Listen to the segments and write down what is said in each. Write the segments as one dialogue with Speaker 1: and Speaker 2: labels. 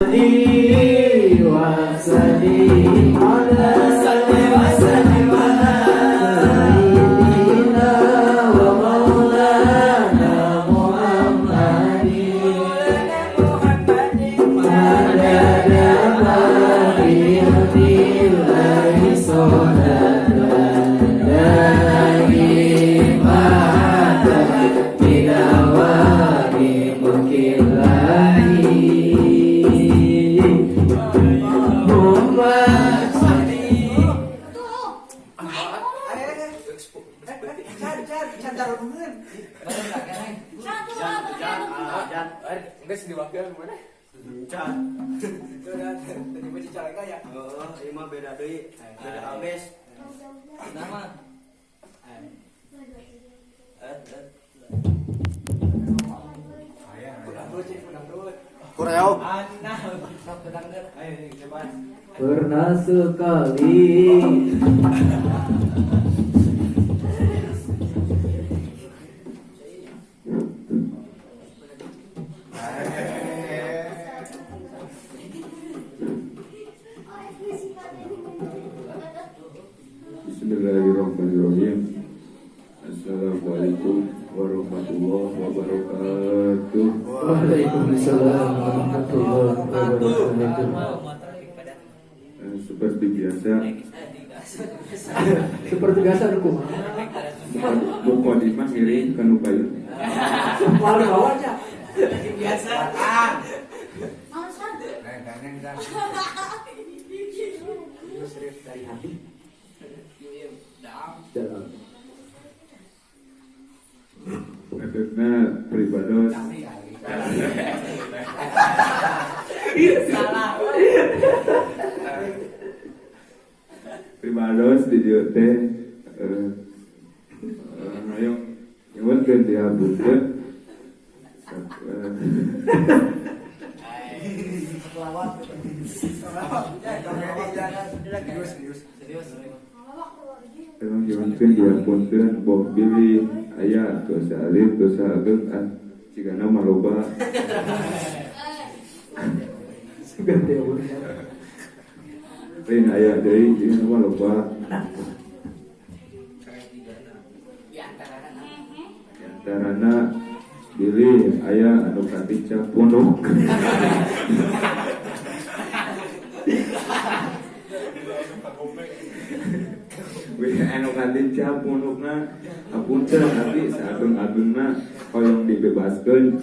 Speaker 1: Salli wa sallim ala
Speaker 2: Salli wa sallim ala
Speaker 1: sayyidina wa maulana Muhammadin adada ma fi ilmillahi sholatan daimatan bidawami mulkillahi. Allahumma sholli.
Speaker 2: Can can can tarungan.
Speaker 3: Enggak sih diwakil mana?
Speaker 2: Can. Tadi baca caleka ya.
Speaker 4: Oh, ieu mah beda deui, beda abes.
Speaker 2: Nama.
Speaker 4: Eh,
Speaker 2: Udang dulu, cik, udang dulu.
Speaker 4: Kureog.
Speaker 2: Ana, sok udang dulu. Ayo, cobaan.
Speaker 1: Pernah sekali.
Speaker 5: Bismillahirrahmanirrahim. Assalamualaikum warahmatullahi wabarakatuh.
Speaker 1: Waalaikumsalam warahmatullahi wabarakatuh.
Speaker 5: Seperti biasa.
Speaker 1: Seperti biasa nu kumaha?
Speaker 5: Mukadimah ngiring ka nu payun.
Speaker 1: Malu bawanya.
Speaker 2: Biasa.
Speaker 4: Eh,
Speaker 1: Serius dari hati. Dalam.
Speaker 5: Efekna pribados.
Speaker 2: Salah.
Speaker 5: Pribados di dieu teh hoyong nyuwunkeun dihapunten.
Speaker 2: Serius, serius. Serius.
Speaker 5: Emang nyuwunkeun dihapunten boh bilih aya dosa alit, dosa ageng, ah cigana mah loba.
Speaker 1: Ganti ya.
Speaker 5: Lain aya deui, cigana mah loba.
Speaker 2: Di antarana.
Speaker 5: Di antarana bilih aya anu katica punduk. Bilih anu katica pundukna, hapunten abdi saageng-agengna hoyong dibebaskeun.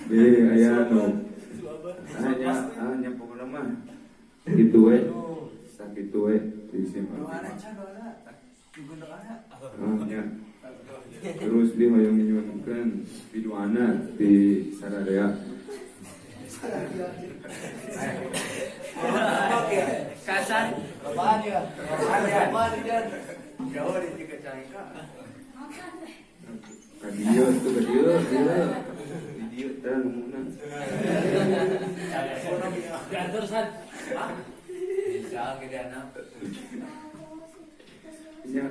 Speaker 5: Bilih aya anu hanya hanya pokokna mah kitu we, sakitu we disimpan. Oh, nya. Terus di hoyong nyuwunkeun piduana di sararea.
Speaker 2: Kasar.
Speaker 4: Apaan ya? Apaan ya? Apaan ya? Jauh di tiga cangka.
Speaker 5: Ka dieu tuh, ka dieu, dieu. Di dieu teh ngomongna.
Speaker 3: Diatur san.
Speaker 2: Bisa gede anak.
Speaker 5: Nya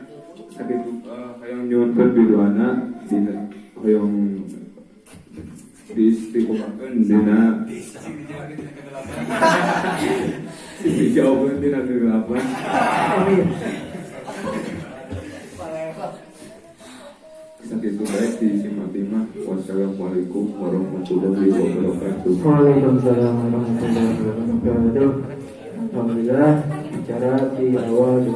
Speaker 5: sakitu, hoyong nyuwunkeun piduana dina hoyong diistiqomahkeun dina dijauhkeun dina kegelapan.
Speaker 1: Amin.
Speaker 5: Sakitu bae di simati mah. Wassalamualaikum warahmatullahi wabarakatuh.
Speaker 1: Waalaikumsalam warahmatullahi wabarakatuh. Alhamdulillah, bicara di awal.